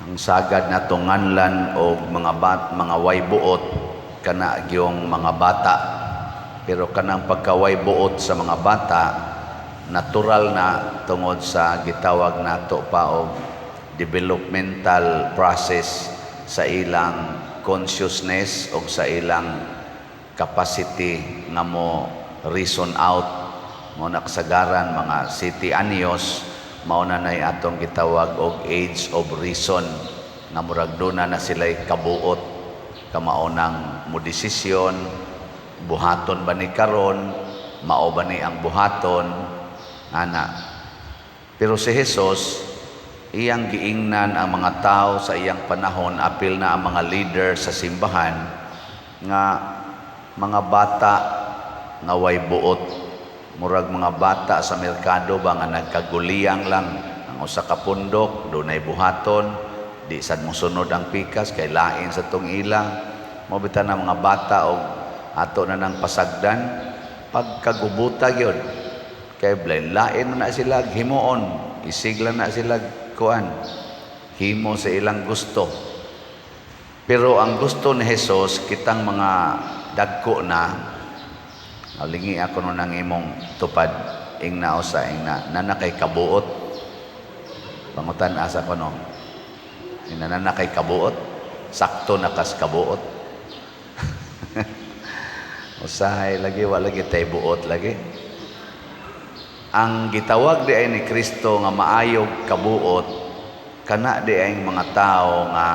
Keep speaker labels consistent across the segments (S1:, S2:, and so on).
S1: Ang sagad nato nganlan og mga mga way buot, kana gyung mga bata. Pero kanang pagkaway buot sa mga bata, natural na tungod sa gitawag nato pa og developmental process sa ilang consciousness o sa ilang capacity nga mo reason out. Mo nakasagaran mga 7 anyos, mao na nay atong gitawag og age of reason, nga murag duna na sila'y kabuot kamaonang mo desisyon, buhaton ba ni karon, mao ba ni ang buhaton ana. Pero si Jesus, iyang giingnan ang mga tao sa iyang panahon, apil na ang mga leader sa simbahan, nga mga bata nga way buot, murag mga bata sa merkado ba nga nagkaguliyang lang. Ang usa ka pundok dunay buhaton, di sad mosunod ang pikas kay lain sa tong ila mo. Bitaw na mga bata og ato na nang pasagdan, pagkagubuta gyud kay blind lain na sila himuon, isigla na sila kuan, himo sa ilang gusto. Pero ang gusto ni Jesus, kitang mga dagko na. Lingi ako nun ang imong tupad, ing nausa ing na nana kay kabuot. Pangutan asa ko, no, ing nana kay kabuot, sakto na kas kabuot. Usahay lagi wa lagi tay buot lagi. Ang gitawag di ay ni Kristo nga maayog kabuot, kana di ay mga tao nga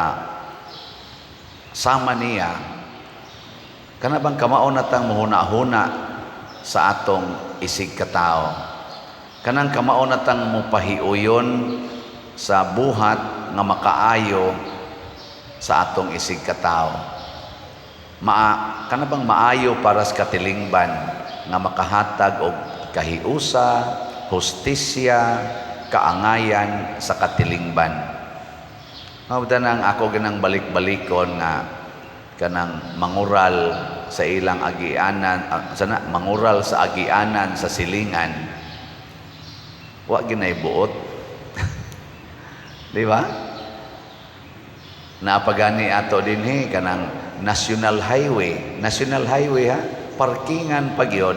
S1: sama niya, kana bang kamao na tang muhuna-huna sa atong isig katao, kanang kamao na tang mupahiuyon sa buhat nga makaayo sa atong isig katao, kana bang maayo para sa katilingban, nga makahatag og kahiusa, hustisya, kaangayan sa katilingban. Mao nang ako ginang balik-balikon nga kanang mangural sa ilang agianan, sana mangural sa agianan sa silingan, wa ginay buot, di ba? Napagani ato dinhi kanang national highway, national highway ha, parkingan pa gyud.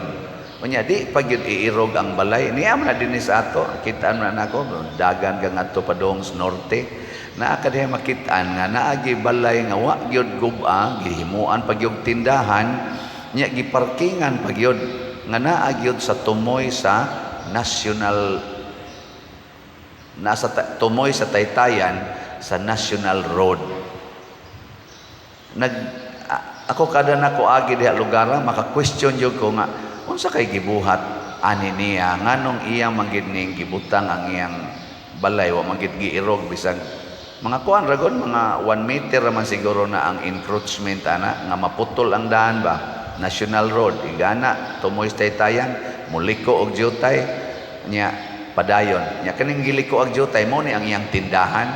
S1: Unya di pa gyud iirog ang balay. Niya man na dinhi sa ato, kitaan man nako, dagan ka ngadto padung sa norte. Naa ka diha makitaan nga naagi balay nga wa gyud gub-a, gihimuan pa gyud tindahan, nya giparkingan pa gyud nga naa gyud sa tumoy sa national, nasa tumoy sa taytayan sa national road. Nag ako kada nako agi diha lugar, maka-question jud ko nga unsa kay gibuhat ani niya, nganong iya man gid ning gibutang ang iyang balay, wa man gid giirog, bisag mga kuan ra gon, mga 1 meter ra man siguro na ang encroachment ana nga maputol ang daan ba, national road igana tumoy sa taytayan, muliko og jutay, nya padayon. Nya kaning giliko og jutay mo ni ang iyang tindahan,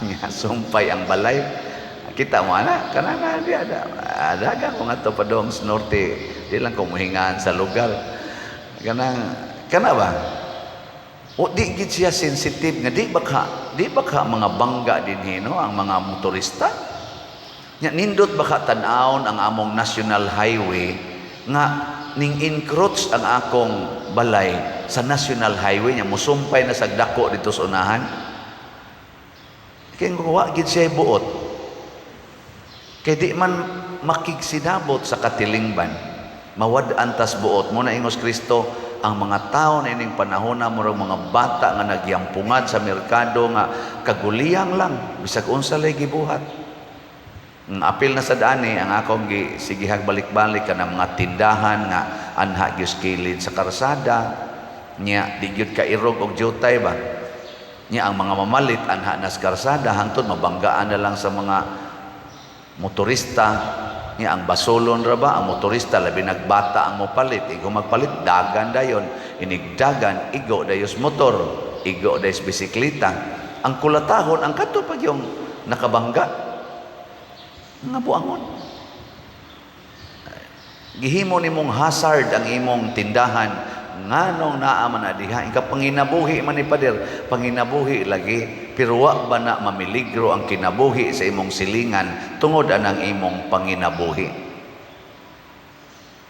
S1: nya sumpay ang balay. Kita mo ana kana na di ada dagan ko ngadto padung sa norte, di lang ko muhingaan sa lugar, kanang kana ba o di gid siya sensitive nga di ba ka mga bangga dinhi, no, ang mga motorista? Nya nindot ba ka tan-awon ang among national highway nga ning encroach ang akong balay sa national highway, nya musumpay na sa dako dito sa unahan? Kay wa gid siya buot kay di man makigsinabot sa katilingban, mawad-an tas buot mo na. Ingos Kristo, ang mga tao na ining panahon na murag mga bata nga nagyampungad sa merkado nga kaguliyang lang bisag unsa lay gibuhat. Ang apil na sa dani ang akong gi sigihag balik-balik, kanang mga tindahan nga anha gyud kilid sa karsada, nya di gyud kairog og jutay ba. Nya ang mga mamalit anha nas karsada hangtod mabanggaan na lang sa mga motorista. Nya ang basolon ra ba ang motorista, labi nagbata ang mopalit, igo magpalit, dagan dayon, inigdagan, igo dayos motor, igo dayos bisikleta. Ang kulatahon ang kadto pag yung nakabangga nga buangon. Gihimo nimong hazard ang imong tindahan. Nganong naa man na diha? Ika panginabuhi man ni pader, panginabuhi lagi, pero wa ba na mamiligro ang kinabuhi sa imong silingan tungod anang imong panginabuhi?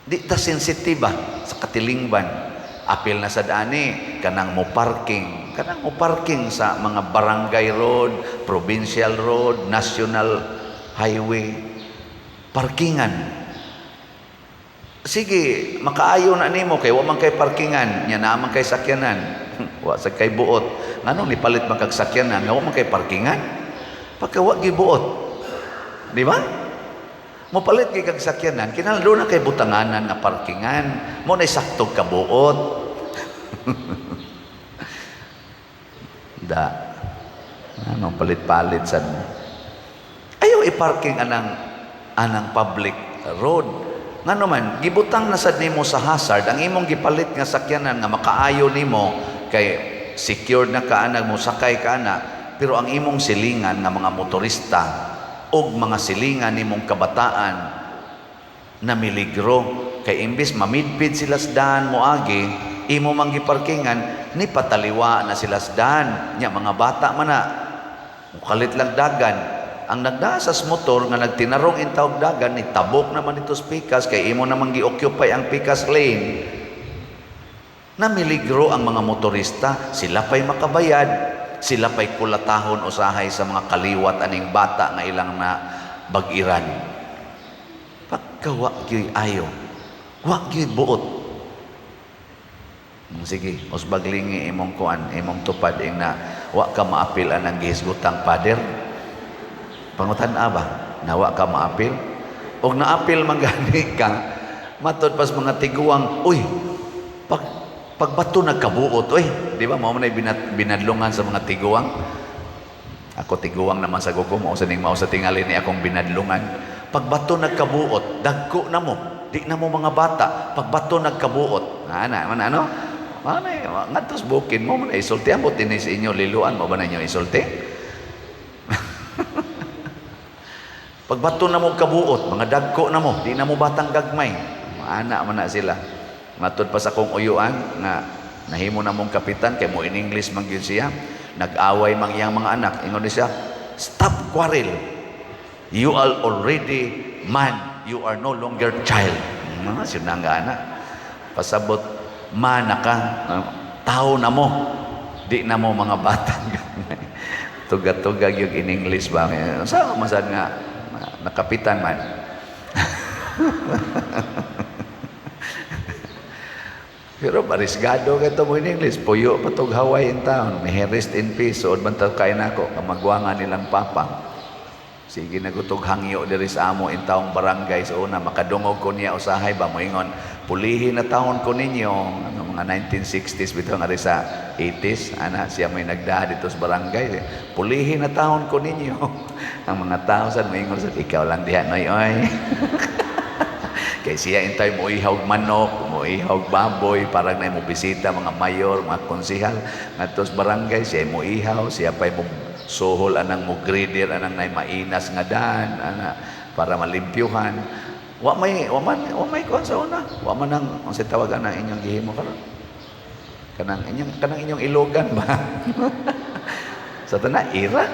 S1: Di ta sensitiba sa katilingban. Apil na sad ani kanang mo parking sa mga barangay road, provincial road, national highway, parkingan. Sige, makaayo na nimo kay wa man kay parkingan, nya naa man kay sakyanan. Wa sa kay buot. Nganong nipalit man kag sakyanan nga wa man kay parkingan? Pagka wa gibuot. Di ba? Mopalit kay kag sakyanan, kinahanglan doon na kay butanganan nga parkingan. Mo na saktog kabuot. Da. Anong palit-palit sad mo? Ayaw i-parking anang public road. Ngano man, gibutang na sad nimo sa hazard ang imong gipalit nga sakyanan nga makaayo nimo kay secured na ka anag mo sakay ka ana, pero ang imong silingan nga mga motorista og mga silingan nimong kabataan na miligro kay imbis mamidpid sila sa daan moagi, imo mang giparkingan, ni pataliwa na sila sa daan. Nya mga bata man na mukalit lang dagan. Ang nagdasas motor nga nagtinarong intawog dagan ni tabok naman ito sa pikas kay imo namang gi-occupy ang pikas lane. Namiligro ang mga motorista, sila pa'y makabayad, sila pa'y kulatahon usahay sa mga kaliwat aning bata nga ilang na bag-iran. Pagka wa gyuy ayo, wa gyuy buot. Sige, usbag lingi imong kuan, imong tupad ing na wa ka maapil anang gihisgutang pader. Pangutan ba na wa ka maapil? Og naapil man gani ka, matod pas mga tiguang, uy, pagbato nagkabuot, uy, di ba mao man ay binadlungan sa mga tiguang? Ako tiguang naman sa gugo, mao sa ning mao sa tingali ni akong binadlungan. Pagbato nagkabuot, dagko na mo, di na mo mga bata, pagbato nagkabuot. Ana, man ano? Ana, ngadto sa bukid mo man isulti ambot dinhi sa inyo liluan mo ba ninyo isulti? Pagbato na mo kabuot, mga dagko na mo, di na mo batang gagmay. Maana man na sila. Matud pa sa akong uyuan nga nahimo na mong kapitan kay mo in English man gyud siya. Nag-away man iyang mga anak. Ingon siya, "Stop quarrel. You are already man. You are no longer child." Mga sinangga na. Pasabot, mana ka, tao na mo. Di na mo mga batang gagmay. Tuga-tuga yung in English ba? Sa masad nga nakapitan man. Pero barisgado kay mo in English, puyo pa tog Hawaii in town, may rest in peace, suod man taw kay nako, kamagwangan nilang papa. Sige nagutog hangyo diri sa amo in taong barangay sa una, makadungog ko niya usahay ba moingon, pulihin na taon ko ninyo, ano, mga 1960s bitaw nga sa 80s, ana siya may nagdaa dito sa barangay, pulihin na taon ko ninyo. Ang mga tao sad moingon sad, ikaw lang diha noy oy. Kay siya intay mo ihawg manok, mo ihawg baboy, parang na mo bisita mga mayor, mga konsehal ngadto sa barangay, siya mo ihaw, siya pa'y mo suhol anang mo grader anang nay mainas nga daan ana para malimpyuhan. Wa may kuan sa una. Wa man ang unsay tawag ana inyong gihimo karon? Kanang inyong ilogan ba? Sa tana ira.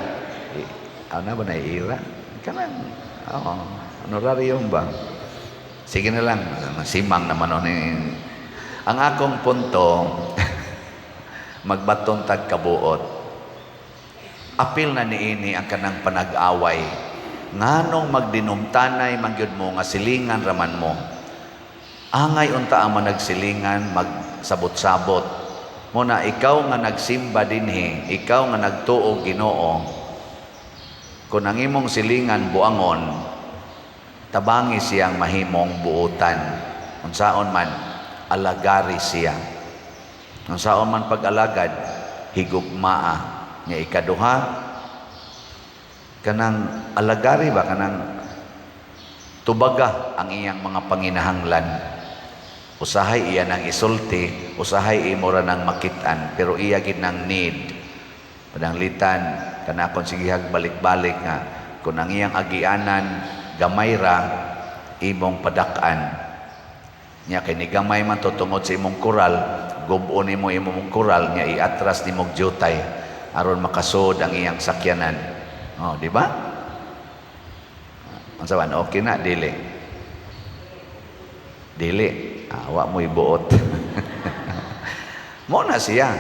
S1: Ana ba na ira? Kanang oo, honorarium ba? Sige na lang, simang naman ni. Ang akong punto, magbaton tag kabuot. Apil na niini ang kanang panag-away. Nganong magdinumtanay man gyud mo nga silingan raman mo. Angay unta ang managsilingan, magsabot-sabot. Muna ikaw nga nagsimba dinhi, ikaw nga nagtuo Ginoo. Kung ang imong silingan buangon, tabangi siyang mahimong buotan. Unsaon man, alagari siya. Unsaon man pag-alagad, higugmaa. Nya ikaduha, kanang alagari ba, kanang tubaga ang iyang mga panginahanglan. Usahay iya nang isulti, usahay imo ra nang makit-an, pero iya gid nang need. Pananglitan, kanakon sigihag balik-balik nga, kung ang iyang agianan, gamay ra, imong padak-an. Nya kay ni gamay man to tungod sa imong koral, Gubo nimo imong koral nga iatras nimo og jutay aron makasud ang iyang sakyanan. Oh, di ba? Unsa man, okay na dili? Dili. Ah, wa mo ibuot. Mo na siya.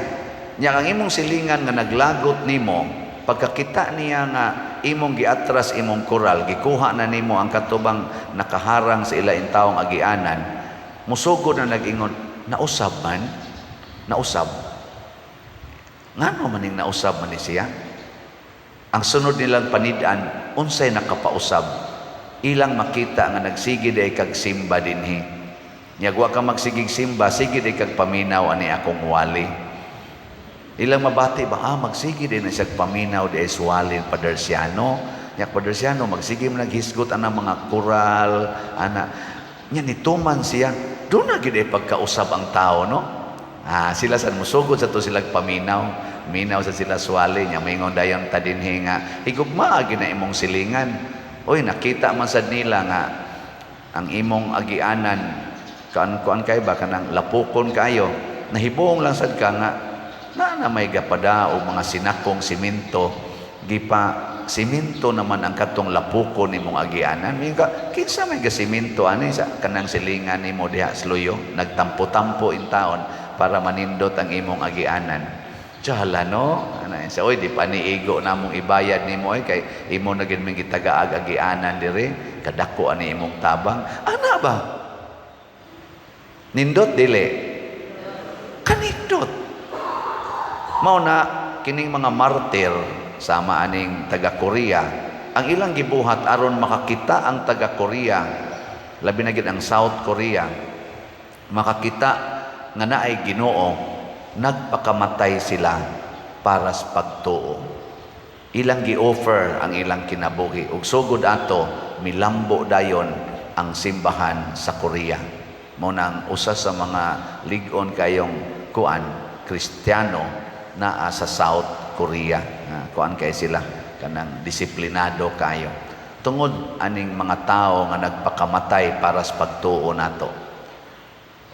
S1: Nya ang imong silingan nga naglagot nimo, pagkakita niya nga imong giatras imong koral, gikuha na nimo ang katubang nakaharang sa ilaing taong agianan, musugod na nag-ingon, "Nausab man, nausab. Ngano maning nausab man ni siya?" Ang sunod nilang panid-an, unsay nakapausab? Ilang makita nga nagsige diay kag simba dinhi. Nya wa ka magsigig simba, sige diay kag paminaw ani akong wali. Ilang mabati ba, ah, magsige din na siya paminaw di sa wali Padersiano. Nya Padersiano, magsige man naghisgot ana mga koral, ana. Nya nituman siya. Doon na gid pagkausab ang tao, no? Ah, sila sa musugod sa to sila paminaw. Minaw sa sila swali nya maingon dayon ta dinhi nga higugmaa gyud na imong silingan. Oy, nakita man sad nila nga ang imong agianan kan kuan kay ba kanang lapukon kayo. Nahibuong lang sad ka nga na na may gapada o mga sinakong simento, gipa simento naman ang katong lapukon nimong agianan. May ka kinsa may gasimento ani sa kanang silingan nimo diha sa luyo, nagtampo-tampo in taon para manindot ang imong agianan. Tsala no, ana siya, oy, di pa ni igo namong ibayad nimo ay kay imo na gid ming gitagaag agianan dire, kadako ani imong tabang. Ana ba? Nindot dili? Kanindot. Mao na kining mga martir sama aning taga Korea, ang ilang gibuhat aron makakita ang taga Korea, labi na gid ang South Korea, makakita nga naay Ginoo, nagpakamatay sila para sa pagtuo. Ilang gi-offer ang ilang kinabuhi ug sugod ato milambo dayon ang simbahan sa Korea. Mao nang usa sa mga lig-on kayong kuan Kristiyano naa sa South Korea. Ah, kuan kay sila kanang disiplinado kayo. Tungod aning mga tao nga nagpakamatay para sa pagtuo nato.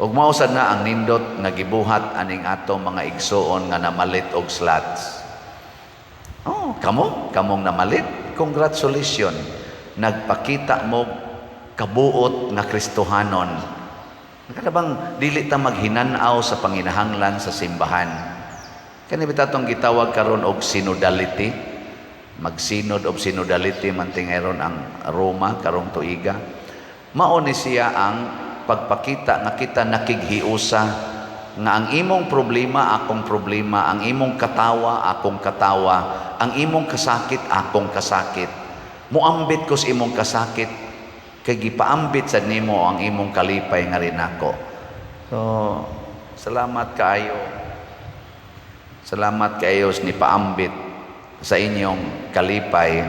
S1: Ug mao sad na ang nindot nga gibuhat aning atong mga igsuon nga namalit og slots. Oh, kamo, kamong namalit, congratulations. Nagpakita mo kabuot nga Kristohanon. Kada bang dili ta maghinanaw sa panginahanglan sa simbahan. Kani bitaw tong gitawag karon og synodality. Mag-synod of synodality man tingaron ang Roma karong tuiga. Mao ni siya ang pagpakita nga kita nakighiusa nga ang imong problema akong problema, ang imong katawa akong katawa, ang imong kasakit akong kasakit. Muambit ko sa imong kasakit kay gipaambit sa nimo ang imong kalipay nga rinako. So, salamat kaayo. Salamat kaayo ni paambit sa inyong kalipay,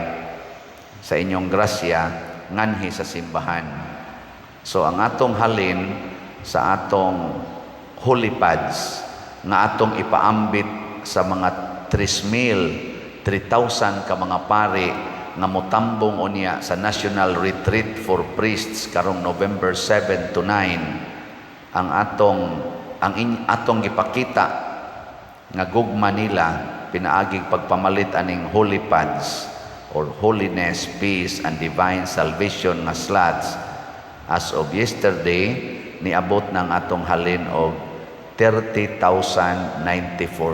S1: sa inyong grasya nganhi sa simbahan. So ang atong halin sa atong holy pads nga atong ipaambit sa mga 3,000, 3,000 ka mga pari nga motambong unya sa National Retreat for Priests karong November 7 to 9, ang atong gipakita nga gugma nila pinaaging pagpamalit aning holy pads or holiness, peace and divine salvation nga slots. As of yesterday, niabot ng atong halin og 30,094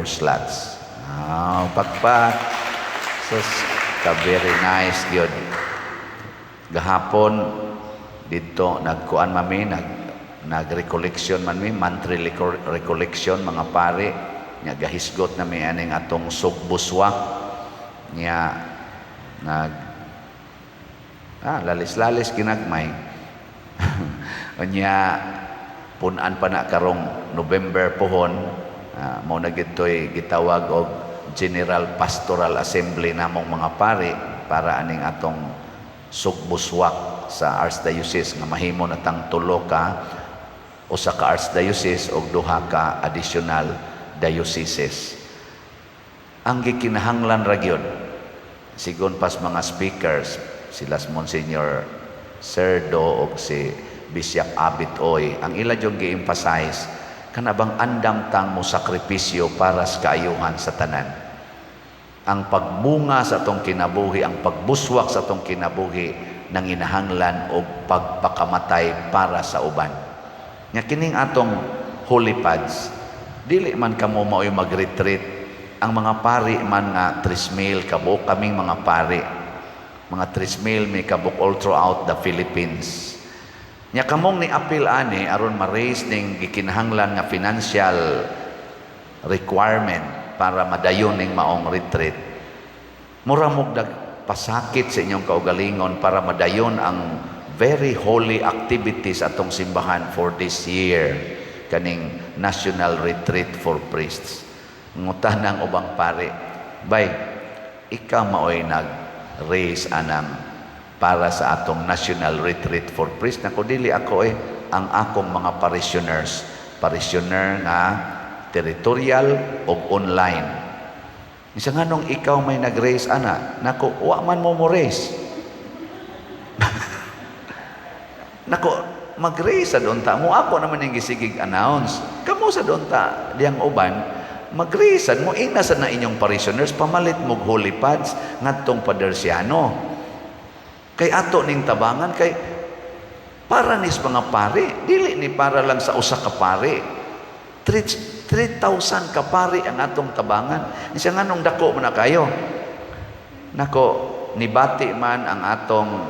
S1: slots. Ah, pakpak. Sus, ka very nice gyud. Gahapon dito nagkuan mami, nag recollection man mi, monthly recollection mga pare nya gahisgot na mi aning atong sugbuswak nya nag lalis-lalis ginagmay. Unya punan pa na karong November pohon, mao na gitoy gitawag og General Pastoral Assembly namong mga pari para aning atong sugbuswak sa Archdiocese nga mahimo na tang tulo ka usa ka archdiocese og duha ka additional dioceses. Ang gikinahanglan ra gyud sigon pas mga speakers sila si Monsignor Serdo og si Bishop Abit Oy, ang ila yung gi-emphasize Kana bang andam tang mo sakripisyo para sa kaayuhan sa tanan. Ang pagbunga sa atong kinabuhi, ang pagbuswak sa atong kinabuhi, nanginahanglan og pagpakamatay para sa uban. Nga kining atong holy pads, dili man kamo mao'y mag-retreat. Ang mga pari man nga 3,000 kabuok, kaming mga pari, mga 3,000 may kabuok all throughout the Philippines. Nya kamong ni apil ani aron ma-raise ning gikinahanglan nga financial requirement para madayon ning maong retreat. Mura mog pasakit sa inyong kaugalingon para madayon ang very holy activities atong simbahan for this year, kaning National Retreat for Priests. Ngutana ang ubang pare, "Bay, ikaw maoy nag-raise anang para sa atong National Retreat for Priests?" "Nako, dili ako eh, ang akong mga parishioners, parishioner nga territorial o online." Isa, "Nganong ikaw may nag-raise ana?" "Nako, wa man mo mo raise." "Nako, mag-raise sa unta mo. Ako naman yung gisigig announce. Kamo sa unta, diyang uban, mag-raise mo, ingna sa na inyong parishioners, pamalit mo holy pads ngadtong Padersiano. Kay ato ning tabangan, kay para nis mga pare, dili ni para lang sa usa ka pare. 3,000 ka pare ang atong tabangan." Siya, "Nganong dako man na kayo?" "Nako, nibati man ang atong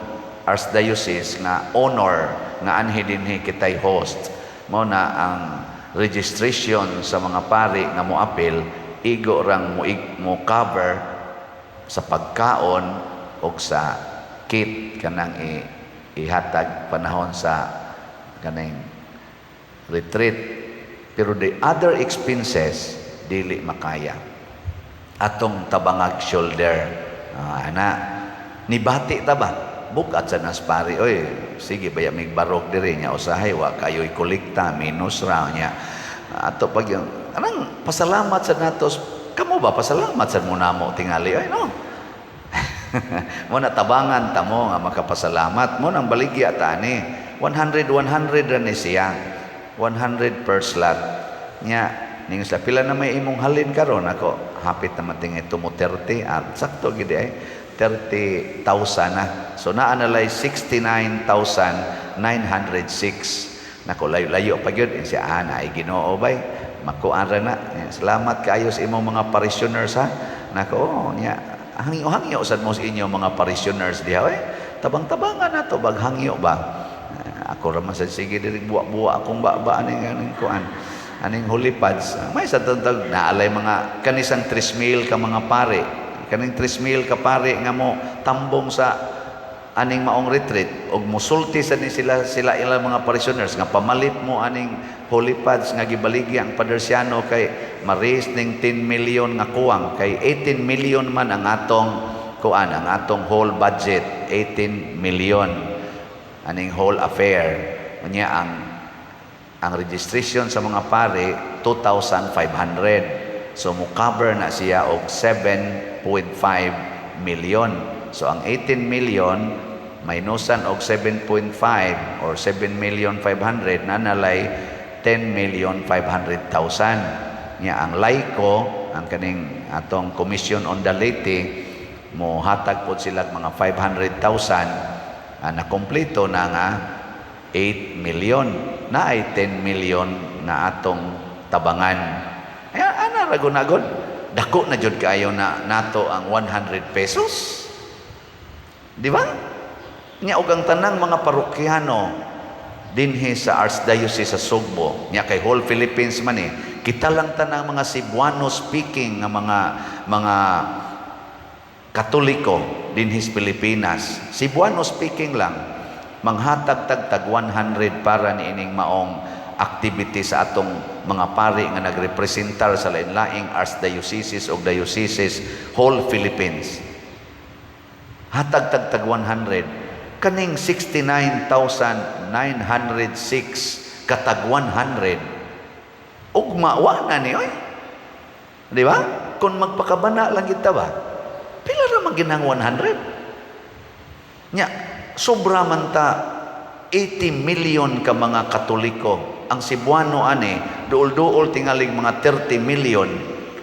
S1: archdiocese nga honor nga anhi dinhi kitay host. Mao na ang registration sa mga pari nga moapil, igo rang mo cover sa pagkaon o sa kit kanang ihatag panahon sa kaning retreat. Pero the other expenses, dili makaya. Atong tabangag shoulder." Ah, ana. Nibati ta ba? Bugat sa nas pari, "Oy, sige baya mig barog diri nya usahay wa kayo'y kolekta, minus ra nya." Ato pag yung anang pasalamat sa natos kamo ba, pasalamat sa mo namo tingali ay no. Mo na tabangan ta mo nga makapasalamat mo nang baligya ta ani. 100 100 ra ni siya. 100 per slot. Nya ning sa pila na may imong halin karon? Ako, hapit naman tingi tumo 30 at sakto gid ay 30,000 na. So naa na lay 69,906. Nako, layo-layo pa gyud siya. "Ah, naay Ginoo bay. Makuan ra na. Salamat kaayo sa imong mga parishioners ha." Nako, oh, nya hangyo-hangyo sad mo sa inyo mga parishioners diha eh. Tabang-tabangan na to bag hangyo ba. Ah, ako ra man sa sige diri buwa-buwa akong ba aning kuan aning holy pads. May sa tantag naalay mga kanisang 3,000 ka mga pare, kaning 3,000 ka pare nga mo tambong sa aning maong retreat og musulti sa ni sila sila ilang mga parishioners nga pamalit mo aning holy pads nga gibaligya ang Padersiano kay ma-raise ning 10 million nga kuwang, kay 18 million man ang atong kuan, ang atong whole budget, 18 million aning whole affair. Unya ang registration sa mga pare 2,500, so mo cover na siya og 7.5 million. So ang 18 million minusan og 7.5 or 7 million 500 na nalay 10 million 500,000. Nya ang laiko, ang kaning atong Commission on the Laity, mo hatag pod sila mga 500,000, na kompleto na nga 8 million na ay 10 million na atong tabangan. Ay, ana ra gunagod. Dako na jud kaayo na nato ang 100 pesos. Di ba? Nya og ang tanang mga parokyano dinhi sa Archdiocese sa Sugbo, nya kay whole Philippines man eh, kita lang tanang mga Cebuano speaking nga mga Katoliko dinhi sa Pilipinas, Cebuano speaking lang, manghatag tag tag 100 para niining maong activity sa atong mga pari nga nagrepresentar sa lain-laing archdioceses o dioceses, whole Philippines. Hatag tag tag 100, kaning 69,906 katag 100, ugma wa na ni oy. Di ba? Kung magpakabana lang kita ba? Pila ra man ginang 100? Nya, sobra man ta 80 million ka mga Katoliko. Ang Cebuano ani duol-duol tingalig mga 30 million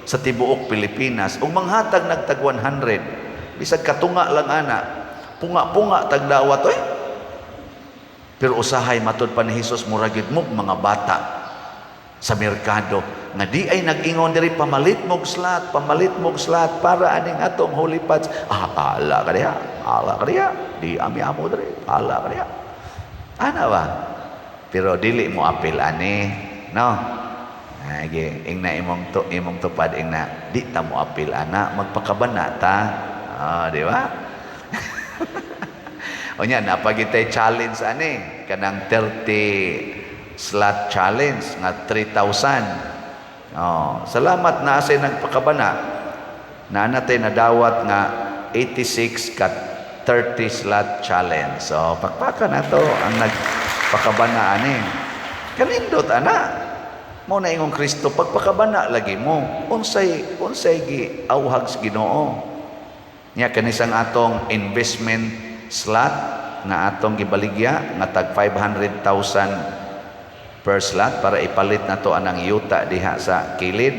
S1: sa tibuok Pilipinas. Ug manghatag nagtag 100, bisag katunga lang ana, punga-punga tagdawat oy. Pero usahay, matud pa ni Hesus, mura gyud mo mga bata sa merkado nga di ay nag-ingon diri, "Pamalit mog slot, pamalit mog slot para aning atong Holy Pads." "Ah, ala ka diha, ala ka diha, di ami amo diri, ala ka diha." Ana ba? Pero dili mo apil ani, no? Age, ingna imong tupad, ingna, "Di ta mo apil ana, magpakabana ta." Ah, di ba? Unya, napagitay challenge ani, kanang 30 slot challenge nga 3,000. Oh, salamat na sa nagpakabana. Na natay nadawat nga 86 ka 30 slot challenge. So, pakpaka na to ang nagpakabana ani. Kanindot ana. Mo na ingong Kristo, pagpakabana lagi mo. Unsay gi awhag sa Ginoo. Nya kanisang atong investment slot nga atong gibaligya nga tag 500,000 per slot para ipalit nato anang yuta diha sa kilid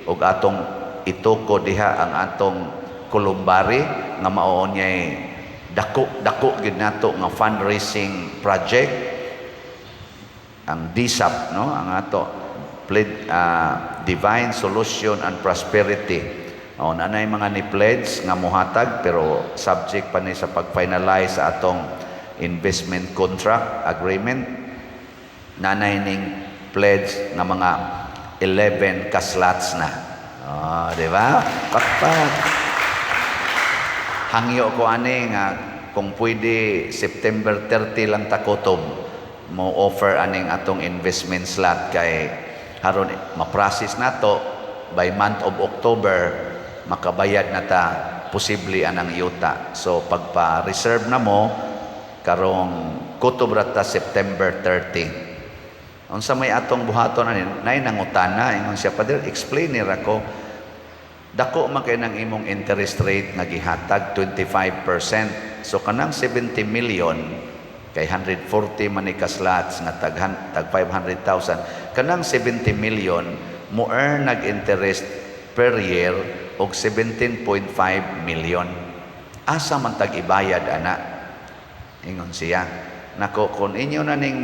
S1: ug atong ituko diha ang atong columbary nga mao niya dako dako gid nato nga fundraising project, ang DSAP, no, ang ato pled, Divine Solution and Prosperity. Oh, nanay mga ni pledge nga muhatag, pero subject pa ni sa pag-finalize sa atong investment contract agreement. Nanay ning pledge nga mga 11 ka slots na. Oh, di ba? Pakpak. Hangyo ko ani nga kung pwede September 30 lang takutob mo offer aning atong investment slot kay haron ma-process nato by month of October, makabayad na ta posible anang yuta. So pagpa-reserve na mo karong kutob ra ta September 30. Unsa may atong buhaton ani, nay nangutana, ingon siya, "Father, explain ni ra ko, dako man kay nang imong interest rate nga gihatag, 25%. So kanang 70 million, kay 140 man ni ka slots nga tag 500,000, kanang 70 million mo earn nag interest per year og 17.5 million. Asa man tag ibayad ana?" ingon siya. Nako, kung inyo na ning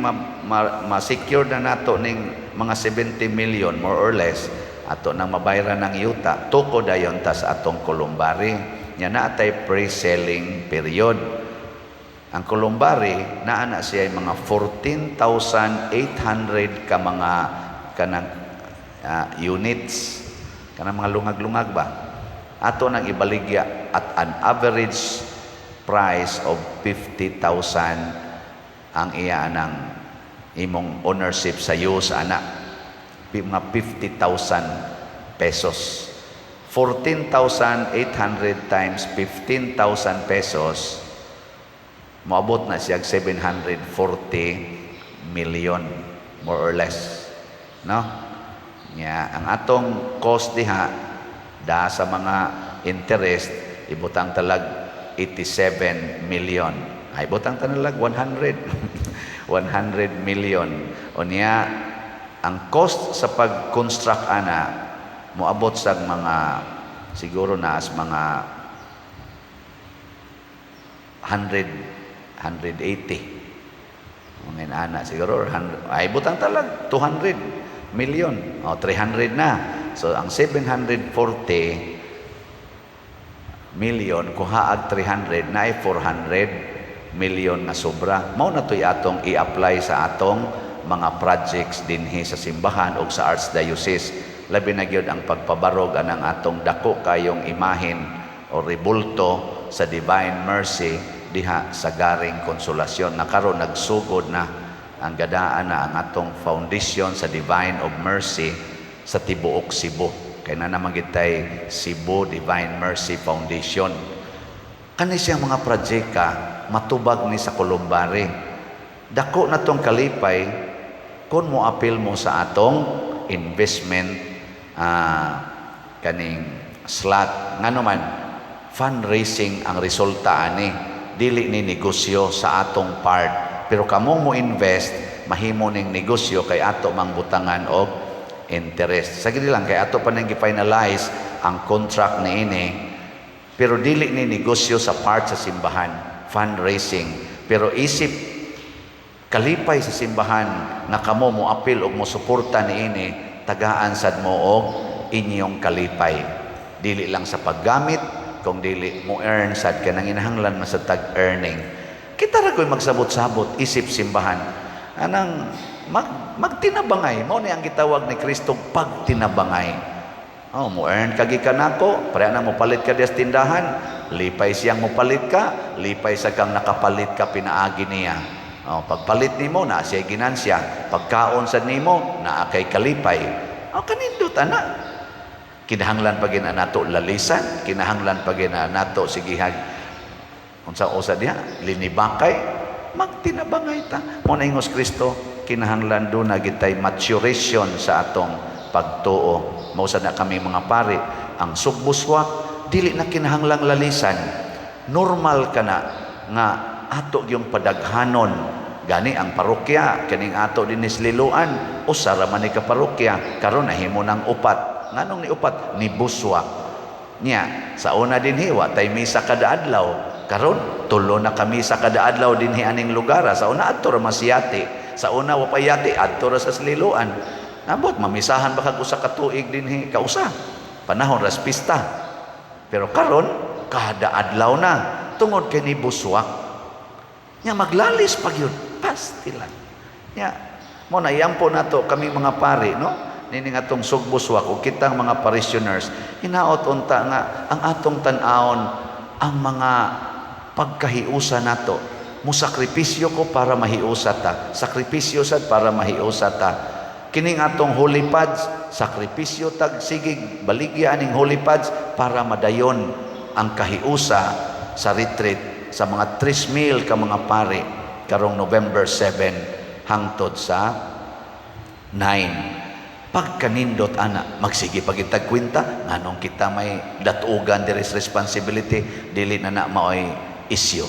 S1: ma-secure na nato ning mga 70 million more or less, ato nang mabayaran ng yuta, tuko dayon ta sa atong columbary. Nya naa tay pre-selling period. Ang columbary naa na siya ay mga 14,800 ka mga kanang units, kanang mga lungag-lungag ba. Ato nang ibaligya at an average price of 50,000 ang iya ng imong ownership sa use ana, mga 50,000 pesos. 14,800 times 15,000 pesos, moabot na siya 740 million more or less, no? Nya ang atong cost diha da sa mga interest, ibutang talag 87 million, ay butang talag 100 100 million. Unya ang cost sa pag-construct ana moabot sa mga siguro na as mga 100 180, mga inana siguro, or 100, ay butang talag 200 million o 300 na. So ang 740 million, kuhaag 300 na ay 400 million na sobra. Mao na to'y atong i-apply sa atong mga projects dinhi sa simbahan o sa archdiocese, labi na gyud ang pagpabarog anang atong dako kayong imahen o rebulto sa Divine Mercy diha sa Garing Konsolasyon na karon nagsugod na ang gadaan na ang atong foundation sa Divine of Mercy sa tibuok Cebu, kay na naman gitay Cebu Divine Mercy Foundation. Kani siyang mga projecta matubag ni sa columbary. Dako na tong kalipay kung mo apil mo sa atong investment kaning slot. Ngano man, fundraising ang resulta ani, dili ni negosyo sa atong part, pero kamo mo invest. Mahimo ning negosyo kay ato mang butangan og interest. Sa lang kay ato pa nang gi-finalize ang contract niini, pero dili ni negosyo sa part sa simbahan, fundraising. Pero isip kalipay sa simbahan nga kamo mo apil og mo suporta niini, tagaan sad mo og inyong kalipay. Dili lang sa paggamit, kung dili mo earn sad ka nang inahanglan man sa tag earning. Kita ra ko'y magsabot-sabot isip simbahan. Anang magtinabangay, mao ni ang gitawag ni Kristo, pagtinabangay. Oh, mo earn ka gikan nako, pareha na mo palit ka diya sa tindahan, lipay siyang mo palit ka, lipay sa kang nakapalit ka pinaagi niya. Oh, pagpalit nimo na siya ginansya, pagkaon sa nimo naa kay kalipay. Oh, kanindot ana. Kinahanglan pa gina nato lalisan, kinahanglan pa gina nato sigihag unsa usa diha, linibakay, magtinabangay ta. Mo na ingos Kristo, kinahanglan do na gitay maturation sa atong pagtuo. Mao sad na kami mga pari, ang sugbuswak dili na kinahanglang lalisan. Normal ka na nga ato yung padaghanon. Gani ang parokya kining ato dinhi sa Liloan, usa ra man ni ka parokya, karon nahimo nang upat. Nganong ni upat? Ni buswak. Nya sa una dinhi wa tay misa kada adlaw, karon tulo na kami sa kada adlaw dinhi aning lugar. Sa una adto ra masiyati, sa una wa pa yati, adto ra sa Liloan. Nabot mamisahan ba kag usa ka tuig dinhi kausa panahon ras pista, pero karon kada adlaw na tungod kay ni buswak. Nya maglalis pag yun pastilan. Nya mo na iampo nato kami mga pari, no, nining atong sugbuswak ug kitang mga parishioners, hinaot unta nga ang atong tan-awon ang mga pagkahiusa nato. Mo sakripisyo ko para mahiusa ta, sakripisyo sad para mahiusa ta. Kining atong holy pads, sakripisyo tag sigig baligya aning holy pads para madayon ang kahiusa sa retreat sa mga 3,000 ka mga pari karong November 7 hangtod sa 9. Pagkanindot ana, magsige pagitag kwenta nganong kita may datugan diri sa responsibility. Dili na na maoy isyu.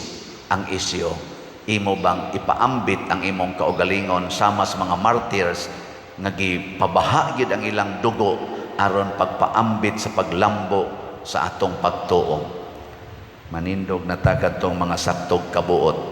S1: Ang isyu, imo bang ipaambit ang imong kaugalingon sama sa mga martyrs nga gipabaha gid ang ilang dugo aron pagpaambit sa paglambo sa atong pagtuo? Manindog na ta kadtong mga saktog kabuot.